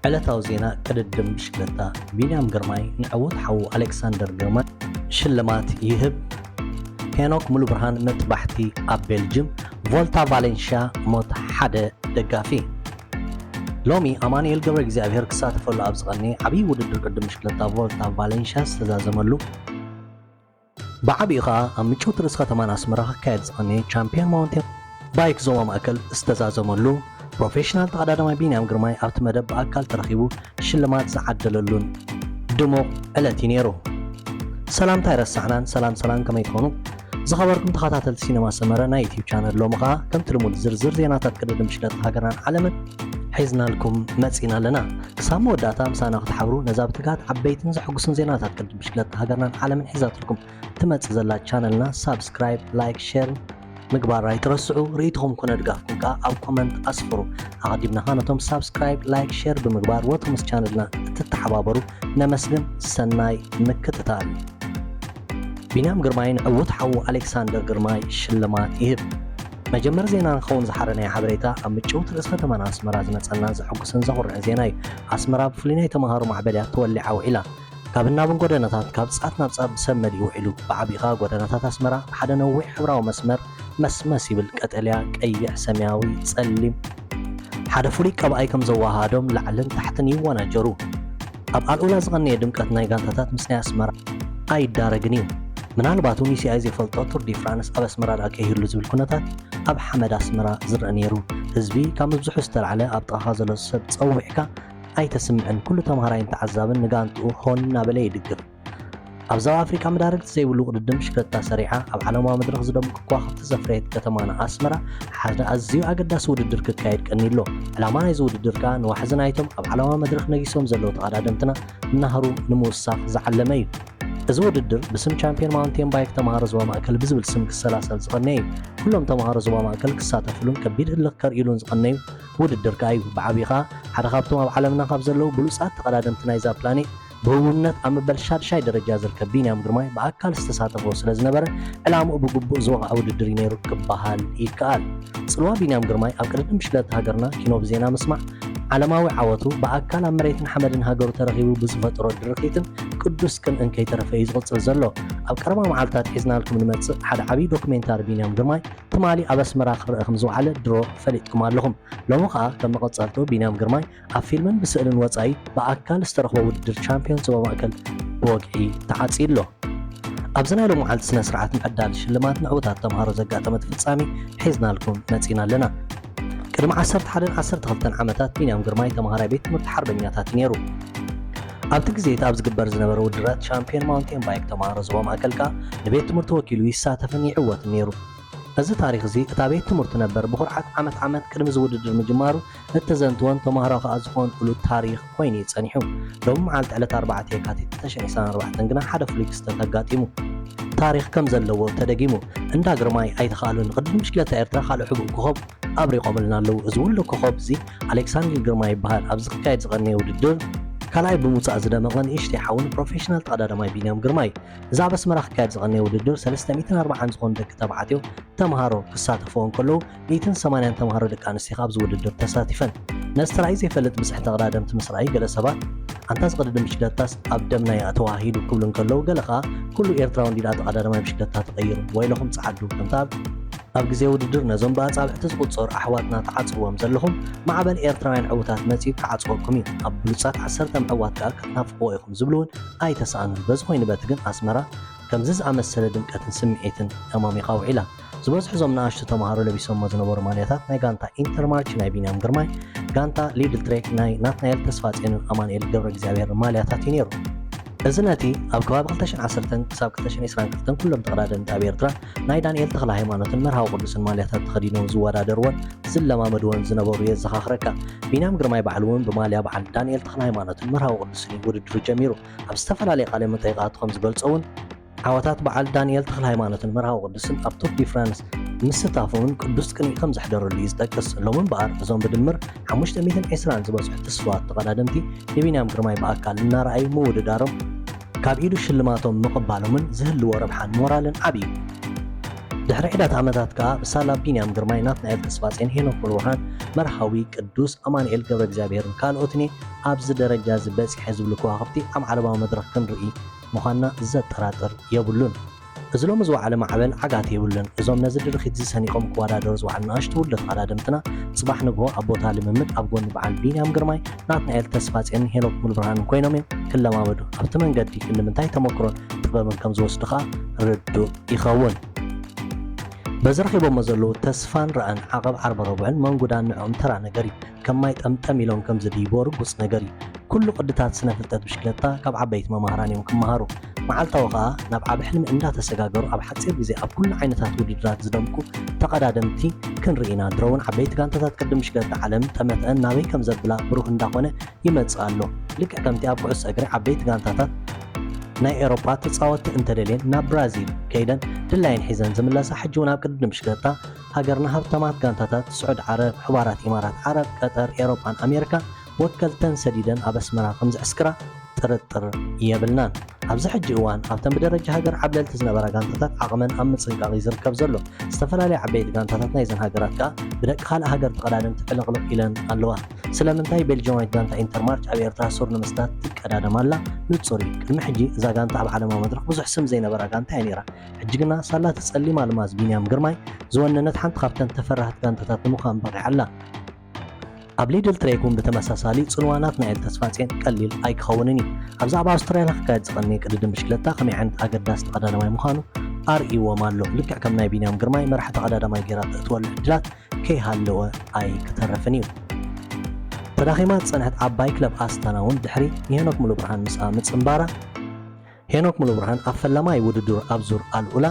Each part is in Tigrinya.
ዕለታዊ ዜና ቅድድም ብሽክለታ። ቢንያም ግርማይ ንዕዉት ሓዉ ኣሌክሳንደር ግርማይ ሽልማት ይህብ። ሄኖክ ሙሉብርሃን መጥባሕቲ ኣብ ቤልጅም። ቮልታ ቫሌንሽያ ሞት ሓደ ደጋፊ። ሎሚ ኣማኑኤል ገብረ እግዚኣብሔር ክሳተፈሉ ኣብ ዝቐነየ ዓብዪ ውድድር ቅድድም ብሽክለታ ቮልታ ቫሌንሽያ ዝተዛዘመሉ፣ ብዓቢኡ ኸኣ ኣብ ምጭውቲ ርእሲ ከተማና ኣስመራ ክካየድ ዝቐነየ ቻምፒዮን ማውንቴን ባይክ ዞባ ማእከል ዝተዛዘመሉ፣ ፕሮፌሽናል ተቐዳዳማይ ቢንያም ግርማይ ኣብቲ መደብ ብኣካል ተረኺቡ ሽልማት ዝዓደለሉን ድሙቕ ዕለት እዩ ነይሩ። ሰላምታ ኣይረሳዕናን። ሰላም ሰላም፣ ከመይ ትኾኑ ዝኸበርኩም ተኸታተልቲ ሲነማ ሰመረ ናይ ዩቲዩብ ቻነል? ሎሚ ኸኣ ከምቲ ልሙድ ዝርዝር ዜናታት ቅድድም ብሽክለታ ሃገርናን ዓለምን ሒዝናልኩም መጺና ኣለና። ክሳብ መወዳእታ ምሳና ክትሓብሩ ነዛ ብትግሃት ዓበይትን ዘሐጉስን ዜናታት ቅድድም ብሽክለታ ሃገርናን ዓለምን ሒዛትልኩም ትመጽእ ዘላ ቻነልና ሳብስክራይብ፣ ላይክ፣ ሼር ምግባር ኣይትረስዑ። ርእይቶኹም ኮነ ድጋፍኩም ከኣ ኣብ ኮመንት ኣስፍሩ። ኣቐዲምና ኸኣ ነቶም ሳብስክራይብ፣ ላይክ፣ ሼር ብምግባር ወትሩ ምስ ቻነልና እትተሓባበሩ ነመስግን። ሰናይ ምክትታል። ቢንያም ግርማይ ንዕዉት ሓዉ ኣሌክሳንደር ግርማይ ሽልማት ይህብ። መጀመሪ ዜና ንኸውን ዝሓረናዮ ሓበሬታ ኣብ ምጭውቲ ርእሲ ከተማና ኣስመራ ዝመጸና ዘሐጉስን ዘኹርዕን ዜና እዩ። ኣስመራ ብፍሉይ ናይ ተምሃሮ ማዕበልያ ተወሊዓ ውዒላ። ካብ እናብን ጎደናታት ካብ ጻት ናብ ጻት ብሰብ መሊኡ ውዒሉ። ብዓቢኡ ኸኣ ጎደናታት ኣስመራ ብሓደ ነዊሕ ሕብራዊ መስመር መስመስ ይብል። ቀጠልያ፣ ቀይሕ፣ ሰማያዊ፣ ጸሊም፣ ሓደ ፍሉይ ቀብኣይ ከም ዘወሃሃዶም ላዕልን ታሕትን ይወናጀሩ። ኣብ ኣልኡላ ዝቐነየ ድምቀት ናይ ጋንታታት ምስ ናይ ኣስመራ ኣይዳረግን እዩ። ምናልባት እውን ዩሲኣይ ዘይፈልጦ ቱር ዲ ፍራንስ ኣብ ኣስመራ ደኣ ከይህሉ ዝብል ኩነታት ኣብ ሓመድ ኣስመራ ዝረአ ነይሩ። ህዝቢ ካብ ምብዝሑ ዝተላዕለ ኣብ ጥቓኻ ዘሎ ሰብ ጸዊዕካ ኣይተስምዕን። ኩሉ ተምሃራይን ተዓዛብን ንጋንትኡ ሆን እናበለ ይድግፍ። ኣብ ዞባ ኣፍሪቃ መዳርግቲ ዘይብሉ ቅድድም ብሽክለታ ሰሪዓ ኣብ ዓለማዊ መድረኽ ዝደምቁ ከዋኽብቲ ዘፍረየት ከተማና ኣስመራ ሓደ ኣዝዩ ኣገዳሲ ውድድር ክካየድ ቀንዩ ኣሎ። ዕላማ ናይዚ ውድድር ከኣ ንዋሕዚ ናይቶም ኣብ ዓለማዊ መድረኽ ነጊሶም ዘለዉ ተቐዳደምትና ናህሩ ንምውሳኽ ዝዓለመ እዩ። እዚ ውድድር ብስም ቻምፒዮን ማውንቴን ባይክ ተምሃሮ ዞባ ማእከል ብዝብል ስም ክሰላሰል ዝቐነየ እዩ። ኩሎም ተምሃሮ ዞባ ማእከል ክሳተፍሉን ከቢድ ህልኽ ከርእይሉን ዝቐነዩ ውድድር ከኣ እዩ። ብዓቢኡ ከኣ ሓደ ካብቶም ኣብ ዓለምና ካብ ዘለዉ ብሉጻት ተቐዳደምቲ ናይዛ ፕላኔት ብህቡብነት ኣብ መበል ሻድሻይ ደረጃ ዝርከብ ቢንያም ግርማይ ብኣካል ዝተሳተፎ ስለ ዝነበረ፣ ዕላምኡ ብግቡእ ዝወቕዐ ውድድር እዩ ነይሩ ክበሃል ይከኣል። ጽልዋ ቢንያም ግርማይ ኣብ ቅድድም ብሽክለታ ሃገርና ኪኖ ብዜና ምስማዕ፣ ዓለማዊ ዓወቱ ብኣካል ኣብ መሬትን ሓመድን ሃገሩ ተረኺቡ ብዝፈጠሮ ድርኺትን ቅዱስ ቅንእን ከይተረፈ እዩ ዝቕጽል ዘሎ። ኣብ ቀረባ መዓልታት ሒዝናልኩም ንመጽእ ሓደ ዓብዪ ዶክሜንታሪ ቢንያም ግርማይ ትማሊ ኣብ ኣስመራ ክረአ ከም ዝወዓለ ድሮ ፈሊጥኩም ኣለኹም። ሎሚ ኸኣ ከም መቐጸልትኡ ቢንያም ግርማይ ኣብ ፊልምን ብስእልን ወጻኢ ብኣካል ዝተረኽቦ ውድድር ቻምፒዮን ዞባ ማእከል ብወግዒ ተዓጽዩ ኣሎ። ኣብዚ ናይ ሎሚ መዓልቲ ስነ ስርዓት ምዕዳል ሽልማት ንዕዉታት ተምሃሮ ዘጋጠመት ፍጻሜ ሒዝናልኩም መጺና ኣለና። ቅድሚ ዓሰርተ ሓደን ዓሰርተ ክልተን ዓመታት ቢንያም ግርማይ ተምሃራይ ቤት ትምህርቲ ሓርበኛታት እዩ ነይሩ። ኣብቲ ግዜ እቲ ኣብ ዝግበር ዝነበረ ውድድራት ቻምፒዮን ማውንቴን ባይክ ተምሃሮ ዞባ ማእከል ከኣ ንቤት ትምህርቲ ወኪሉ ይሳተፍን ይዕወትን ነይሩ። እዚ ታሪኽ እዚ እታ ቤት ትምህርቲ ነበር ብኹርዓት ዓመት ዓመት ቅድሚ እዚ ውድድር ምጅማሩ እተዘንትዎን ተምሃሮ ከኣ ዝኾንኡሉ ታሪኽ ኮይኑ እዩ ጸኒሑ። ሎሚ መዓልቲ ዕለት ኣርባዕተ የካቲት ክልተ ሽሕን ዕስራን ኣርባዕተን ግና ሓደ ፍሉይ ክስተት ኣጋጢሙ። ታሪኽ ከም ዘለዎ ተደጊሙ። እንዳ ግርማይ ኣይተኻእሉን። ቅድድም ብሽክለታ ኤርትራ ካልእ ሕቡእ ኮኸብ ኣብሪቖምልና ኣለዉ። እዚ ውሉድ ኮኸብ እዚ ኣሌክሳንደር ግርማይ ይበሃል። ኣብዚ ክካየድ ዝቐነየ ውድድር ካልኣይ ብምውጻእ ዝደመቐ ንእሽተይ ሓው ንፕሮፌሽናል ተቐዳዳማይ ቢንያም ግርማይ። እዚ ኣብ ኣስመራ ክካየድ ዝቐነየ ውድድር ሰለስተ ሚእትን ኣርባዓን ዝኾኑ ደቂ ተባዕትዮ ተምሃሮ ክሳተፍዎ እንከለዉ፣ ሚእትን ሰማንያን ተምሃሮ ደቂ ኣንስትዮ ከኣ ኣብዚ ውድድር ተሳቲፈን። ነዚ ተራእዩ ዘይፈልጥ ብዝሒ ተቐዳደምቲ ምስ ረኣዩ፣ ገለ ሰባት፣ "ኣንታ እዚ ቅድድም ብሽክለታስ ኣብ ደምና እዩ ኣተዋሂዱ" ክብሉ እንከለዉ፣ ገለ ከኣ፣ "ኩሉ ኤርትራዊ እንዲዳ ተቐዳዳማይ ብሽክለታ ተቐይሩ፣ ወይለኹም ጸዓዱ" ከምቲ ኣብ ኣብ ግዜ ውድድር ነዞም ብኣጻብዕቲ ዝቑጸሩ ኣሕዋትና ትዓጽውዎም ዘለኹም፣ ማዕበል ኤርትራውያን ዕዉታት መጺኡ ክዓጽወኩም እዩ። ኣብ ብሉጻት ዓሰርተ ምዕዋት ከኣ ክትናፍቕዎ ኢኹም ዝብሉ እውን ኣይተሳእኑን። በዚ ኮይኑ በቲ ግን ኣስመራ ከምዚ ዝኣመሰለ ድምቀትን ስምዒትን ኣማሚቓ ውዒላ። ዝበዝሑ እዞም ንኣሽቱ ተምሃሮ ለቢሶሞ ዝነበሩ ማልያታት ናይ ጋንታ ኢንተርማርች ናይ ቢንያም ግርማይ፣ ጋንታ ሊድል ትሬክ ናይ ናትናኤል ተስፋጽዮንን ኣማኑኤል ገብረ እግዚኣብሔር ማልያታት እዩ ነይሩ። እዚ ነቲ ኣብ ከባቢ ክልተ ሽሕን ዓሰርተን ክሳብ ክልተ ሽሕን ዕስራን ክልተን ኩሎም ተቐዳደምቲ ኣብ ኤርትራ ናይ ዳንኤል ተኽለሃይማኖትን መርሃዊ ቅዱስን ማልያታት ተኸዲኖም ዝወዳደርዎን ዝለማመድዎን ዝነበሩ የዘኻኽረካ። ቢንያም ግርማይ ባዕሉ እውን ብማልያ በዓል ዳንኤል ተኽለሃይማኖትን መርሃዊ ቅዱስን እዩ ውድድሩ ጀሚሩ። ኣብ ዝተፈላለየ ቃለ መጠይቓቱ ከም ዝገልጾ እውን፣ ዓወታት በዓል ዳንኤል ተኽለሃይማኖትን መርሃዊ ቅዱስን ኣብ ቱር ዲ ፍራንስ ምስታፎምን ቅዱስ ቅንኢ ከም ዘሕደረሉ እዩ ዝጠቅስ። ሎሚ እምበኣር፣ እዞም ብድምር ሓሙሽተ ሚእትን ዕስራን ዝበጽሑ ትስፉዋት ተቐዳደምቲ ንቢንያም ግርማይ ብኣካል እናረኣዩ ምውድዳሮም፣ ካብ ኢዱ ሽልማቶም ምቕባሎምን ዝህልዎ ረብሓን ሞራልን ዓቢ እዩ። ድሕሪ ሒደት ዓመታት ከኣ ብሳላ ቢንያም ግርማይ፣ ናትናኤል ተስፋጼን ሄኖክ ሙሉብርሃን፣ መርሃዊ ቅዱስ ኣማኑኤል ገብረ እግዚኣብሔርን ካልኦትን'የ ኣብዚ ደረጃ እዚ በጺሐ ዝብሉ ከዋኽብቲ ኣብ ዓለማዊ መድረኽ ክንርኢ ምዃንና ዘጠራጥር የብሉን። እዚ ሎሚ ዝወዓለ ማዕበል ዓጋቲ የብሉን። እዞም ነዚ ድርኺት እዚ ሰኒቖም ክወዳደሩ ዝወዓሉ ንኣሽቱ ውሉድ ተቐዳደምትና፣ ጽባሕ ንግሆ ኣብ ቦታ ልምምድ ኣብ ጎኒ በዓል ቢንያም ግርማይ፣ ናትናኤል ተስፋጼንን ሄኖክ ሙሉብርሃንን ኮይኖም እዮም ክለማመዱ። ኣብቲ መንገዲ ክንዲ ምንታይ ተመክሮን ጥበብን ከም ዝወስዱ ከኣ ርዱእ ይኸውን። በዚ ረኺቦሞ ዘለዉ ተስፋን ራእን ዓቐብ ዓርበ ረቡዕን መንጉዳን ንዕኦም ተራ ነገር እዩ። ከም ማይ ጠምጠም ኢሎም ከም ዝድይቦ ርጉጽ ነገር እዩ። ኩሉ ቅድታት ስነ ፍልጠት ብሽክለታ ካብ ዓበይቲ መማህራን እዮም ክመሃሩ። መዓልታዊ ከኣ ናብ ዓቢ ሕልሚ እንዳተሰጋገሩ ኣብ ሓጺር ግዜ ኣብ ኩሉ ዓይነታት ውድድራት ዝደምቁ ተቐዳደምቲ ክንርኢ ኢና። ድሮ እውን ዓበይቲ ጋንታታት ቅድም ብሽክለታ ዓለም ጠመተአን ናበይ ከም ዘብላ ብሩህ እንዳኾነ ይመጽእ ኣሎ። ልክዕ ከምቲ ኣብ ኩዕሶ እግሪ ዓበይቲ ጋንታታት ናይ ኤውሮጳ ተጻወትቲ እንተደልየን ናብ ብራዚል ከይደን ድላየን ሒዘን ዝምለሳ፣ ሕጂ እውን ኣብ ቅድድም ብሽክለታ ሃገርና ሃብታማት ጋንታታት ስዑድ ዓረብ፣ ሕቡራት ኢማራት ዓረብ፣ ቀጠር፣ ኤውሮጳን ኣሜሪካን ወከልተን ሰዲደን ኣብ ኣስመራ ከም ዝዕስክራ ጥርጥር የብልናን። ኣብዚ ሕጂ እዋን ኣብተን ብደረጃ ሃገር ዓብለልቲ ዝነበራ ጋንታታት ዓቕመን ኣብ ምጽንቃቕ እዩ ዝርከብ ዘሎ። ዝተፈላለያ ዓበይቲ ጋንታታት ናይዘን ሃገራት ከኣ ብደቂ ካልእ ሃገር ተቐዳደምቲ ዕልቕልቕ ኢለን ኣለዋ። ስለምንታይ ቤልጅማዊት ጋንታ ኢንተርማርች ኣብ ኤርትራ ሱር ንምስታት ትቀዳደም ኣላ? ንጹር እዩ። ቅድሚ ሕጂ እዛ ጋንታ ኣብ ዓለማዊ መድረኽ ብዙሕ ስም ዘይነበራ ጋንታ እያ ነይራ። ሕጂ ግና ሳላ እቲ ጸሊም ኣልማዝ ቢንያም ግርማይ ዝወነነት ሓንቲ ካብተን ተፈራህቲ ጋንታታት ንምዃን በቒዓ ኣላ። ኣብ ሊድል ትሬክ እውን ብተመሳሳሊ ጽልዋ ናትናኤል ተስፋጼን ቀሊል ኣይክኸውንን እዩ። ኣብዚ ኣብ ኣውስትራልያ ክካየድ ዝቐነየ ቅድድም ብሽክለታ ከመይ ዓይነት ኣገዳሲ ተቐዳዳማይ ምዃኑ ኣርእይዎም ኣሎ። ልክዕ ከም ናይ ቢንያም ግርማይ መራሒ ተቐዳዳማይ ጌራ ተእትወሉ ዕድላት ከይሃለወ ኣይክተርፍን እዩ። ተዳኺማ ዝጸንሐት ዓባይ ክለብ ኣስታና እውን ድሕሪ ንሄኖክ ሙሉብርሃን ምስኣ ምጽንባራ፣ ሄኖክ ሙሉብርሃን ኣብ ፈላማይ ውድድር ኣብ ዙር ኣልኡላ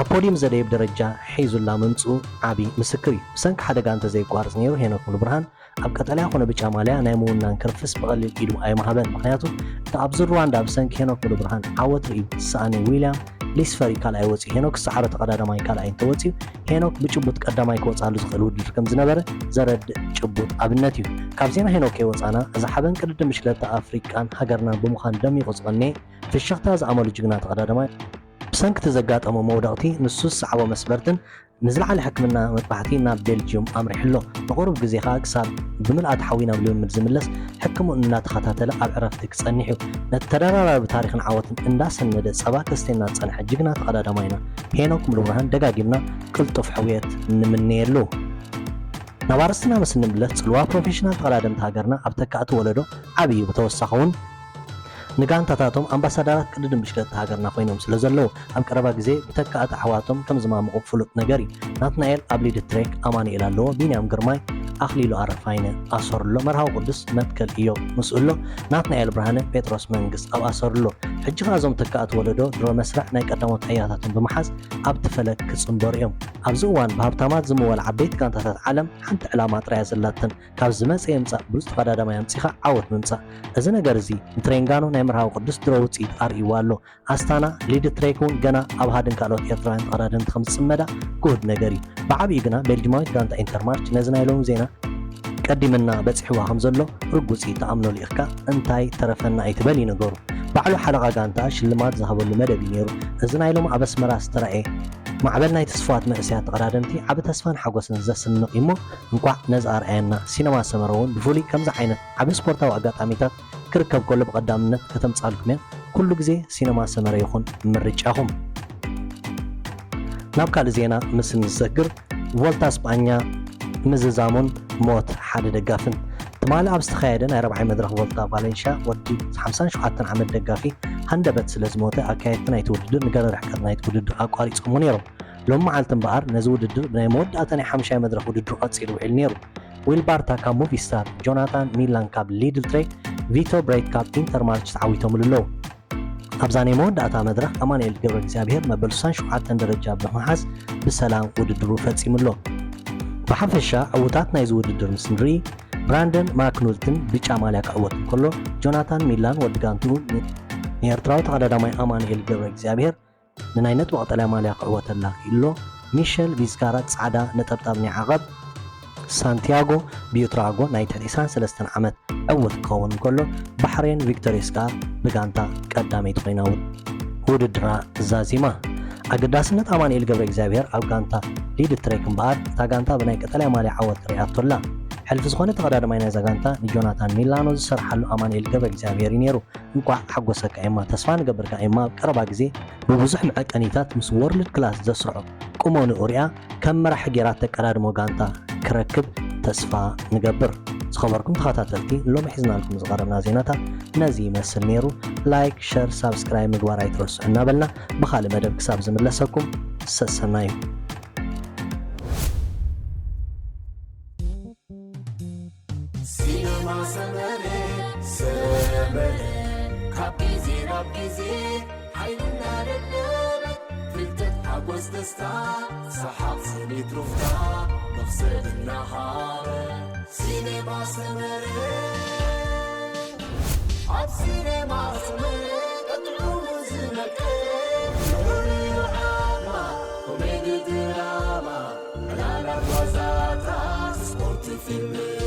ኣብ ፖዲየም ዘደይብ ደረጃ ሒዙላ ምምጽኡ ዓቢ ምስክር እዩ። ብሰንኪ ሓደጋ እንተዘይቋርጽ ነይሩ፣ ሄኖክ ሙሉብርሃን ኣብ ቀጠልያ ኮነ ብጫ ማልያ ናይ ምውናን ክርፍስ ብቐሊል ኢዱ ኣይምሃበን። ምኽንያቱ፣ እቲ ኣብ ዙር ሩዋንዳ ብሰንኪ ሄኖክ ሙሉብርሃን ዓወት ርእዩ ዝሰኣነ ዊልያም ሊስፈሪ ካልኣይ ወጺኡ፣ ሄኖክ ዝሰዓሮ ተቐዳዳማይ ካልኣይ እንተወጺኡ፣ ሄኖክ ብጭቡጥ ቀዳማይ ክወጽኣሉ ዝኽእል ውድድር ከም ዝነበረ ዘረድእ ጭቡጥ ኣብነት እዩ። ካብ ዜና ሄኖክ ከይወጻና፣ እዚ ሓበን ቅድድም ብሽክለታ ኣፍሪቃን ሃገርናን ብምዃን ደሚቑ ዝቐነየ፣ ፍሽኽታ ዝኣመሉ ጅግና ተቐዳዳማይ፣ ብሰንኪ እቲ ዘጋጠሞ መውደቕቲ ንሱ ዝሰዓቦ መስበርትን ንዝለዓለ ሕክምና መጥባሕቲ ናብ ቤልጅዩም ኣምሪሑ ኣሎ። ንቑሩብ ግዜ ከኣ ክሳብ ብምልኣት ሓዊ ናብ ልምምድ ዝምለስ ሕክምኡ እናተኸታተለ ኣብ ዕረፍቲ ክጸንሕ እዩ። ነቲ ተደራራቢ ታሪኽን ዓወትን እንዳሰነደ ጸባ ከስቴና ዝጸንሐ ጅግና ተቐዳዳማይና ሄኖክ ሙሉብርሃን ደጋጊምና ቅልጡፍ ሕውየት ንምነየሉ። ናብ ኣርእስትና ምስ እንምለስ፣ ጽልዋ ፕሮፌሽናል ተቐዳደምቲ ሃገርና ኣብ ተካእቲ ወለዶ ዓቢ እዩ። ብተወሳኺ እውን ንጋንታታቶም ኣምባሳደራት ቅድድም ብሽክለታ ሃገርና ኮይኖም ስለ ዘለዉ፣ ኣብ ቀረባ ግዜ ብተካእቲ ኣሕዋቶም ከም ዝማምቑ ፍሉጥ ነገር እዩ። ናትናኤል ኣብ ሊድ ትሬክ ኣማኑኤል ኣለዎ፣ ቢንያም ግርማይ፣ ኣኽሊሉ ኣረፋይነ ኣሰሩሎ፣ መርሃዊ ቅዱስ መትከል እዮብ ምስኡ ኣሎ፣ ናትናኤል ብርሃነ፣ ጴጥሮስ መንግስ ኣብ ኣሰሩሎ። ሕጂ ከኣ እዞም ተካእቲ ወለዶ ድሮ መስርዕ ናይ ቀዳሞት ኣያታቶም ብምሓዝ ኣብቲ ፈለግ ክጽንበሩ እዮም። ኣብዚ እዋን ብሃብታማት ዝምወላ ዓበይቲ ጋንታታት ዓለም ሓንቲ ዕላማ ጥራይ እያ ዘላተን፣ ካብ ዝመጸ ይምጻእ ብሉጽ ተቐዳዳማይ ኣምጺኻ ዓወት ምምጻእ። እዚ ነገር እዚ ንትሬንጋኖ ናይ መርሃዊ ቅዱስ ድሮ ውጽኢት ኣርእይዋ ኣሎ። ኣስታና፣ ሊድ ትሬክ እውን ገና ኣብ ሃድን ካልኦት ኤርትራውያን ተቐዳደምቲ ከም ዝጽመዳ ግሁድ ነገር እዩ። ብዓቢኡ ግና ቤልጅማዊት ጋንታ ኢንተርማርች ነዚ ናይ ሎሚ ዜና ቀዲምና በጺሕዋ ከም ዘሎ ርጉጽ እዩ። ተኣምኖ ልኢኽካ እንታይ ተረፈና ኣይትበል እዩ ነገሩ። ባዕሉ ሓለቓ ጋንታ ሽልማት ዝሃበሉ መደብ እዩ ነይሩ። እዚ ናይ ሎሚ ኣብ ኣስመራ ዝተራእየ ማዕበል ናይ ተስፋዋት መንእሰያት ተቐዳደምቲ ዓቢ ተስፋን ሓጎስን ዘስንቕ እዩ እሞ፣ እንቋዕ ነዚ ኣርኣየና። ሲነማ ሰመረ እውን ብፍሉይ ከምዚ ዓይነት ዓቢ ስፖርታዊ ኣጋጣሚታት ክርከብ ከሎ ብቐዳምነት ከተምጻልኩም እያ። ኩሉ ግዜ ሲነማ ሰመረ ይኹን ምርጫኹም። ናብ ካልእ ዜና ምስ እንሰግር፣ ቮልታ ስጳኛ ምዝዛሙን ሞት ሓደ ደጋፍን። ትማሊ ኣብ ዝተኻየደ ናይ ረብዓይ መድረኽ ቮልታ ቫሌንሽያ፣ ወዲ ሓምሳን ሸውዓተን ዓመት ደጋፊ ሃንደበት ስለ ዝሞተ፣ ኣካየድቲ ናይቲ ውድድር ንገለ ርሕቀት ናይቲ ውድድር ኣቋሪጾምዎ ነይሮም። ሎም መዓልቲ እምበኣር ነዚ ውድድር ብናይ መወዳእታ ናይ ሓምሻይ መድረኽ ውድድሩ ቀጺሉ ውዒሉ ነይሩ። ዊል ባርታ ካብ ሙቪስታር፣ ጆናታን ሚላን ካብ ሊድል ትሬክ፣ ቪቶ ብሬት ካብ ኢንተርማርች ተዓዊቶምሉ ኣለዉ። ኣብዛ ናይ መወዳእታ መድረኽ ኣማኑኤል ገብረ እግዚኣብሔር መበል ስሳን ሸውዓተን ደረጃ ብምሓዝ ብሰላም ውድድሩ ፈጺሙ ኣሎ። ብሓፈሻ ዕዉታት ናይዚ ውድድር ምስ ንርኢ፣ ብራንደን ማክኑልትን ብጫ ማልያ ክዕወት እንከሎ፣ ጆናታን ሚላን ወዲ ጋንትኡ ንኤርትራዊ ተቐዳዳማይ ኣማኑኤል ገብረ እግዚኣብሔር ንናይ ነጥቢ ቀጠልያ ማልያ ክዕወተላ ክኢሉ ኣሎ። ሚሸል ቪዝካራ ጻዕዳ ነጠብጣብ ናይ ዓቐብ፣ ሳንቲያጎ ቢዩትራጎ ናይ ትሕቲ ዕስራን ሰለስተን ዓመት ዕዉት ክኸውን እንከሎ፣ ባሕሬን ቪክቶሪስ ከኣ ብጋንታ ቀዳመይቲ ኮይና ውድድራ ዛዚማ። ኣገዳስነት ኣማኑኤል ገብረ እግዚኣብሔር ኣብ ጋንታ ሊድ ትሬክ እምበኣር፣ እታ ጋንታ ብናይ ቀጠልያ ማልያ ዓወት ርእያቶ ኣላ። ሕልፊ ዝኾነ ተቐዳዳማይ ናይዛ ጋንታ ንጆናታን ሚላኖ ዝሰርሓሉ ኣማኑኤል ገብረ እግዚኣብሔር እዩ ነይሩ። እንቋዕ ሓጎሰካ ኤማ፣ ተስፋ ንገብር ከኣ ኤማ ኣብ ቀረባ ግዜ ብብዙሕ መዐቀኒታት ምስ ወርልድ ክላስ ዘስርዖ ቁመንኡ ሪኣ ከም መራሒ ጌራ ተቀዳድሞ ጋንታ ክረክብ ተስፋ ንገብር። ዝኸበርኩም ተኸታተልቲ፣ ሎሚ ሒዝናልኩም ዝቐረብና ዜናታት ነዚ ይመስል ነይሩ። ላይክ፣ ሸር፣ ሳብስክራይብ ምግባር ኣይትረስዑ እናበልና ብኻልእ መደብ ክሳብ ዝምለሰኩም ሰሰናዩ። ሲነማ ሰመረ ሰመረ ካብ ግዜ ናብ ግዜ ሓይልና ደደበ ፍልጠት ሓጎስ ደስታ ሰሓቕ ስኒት ሩፍታ መኽሰብ እናሃበ ሲነማ ሰመረ ኣብ ሲነማ ሰመረ ቀጥዑ ዝመቀረ ንዑ ዓማ ኮሜዲ ድራማ ዕላላት ዋዛታት ስፖርት ፊልም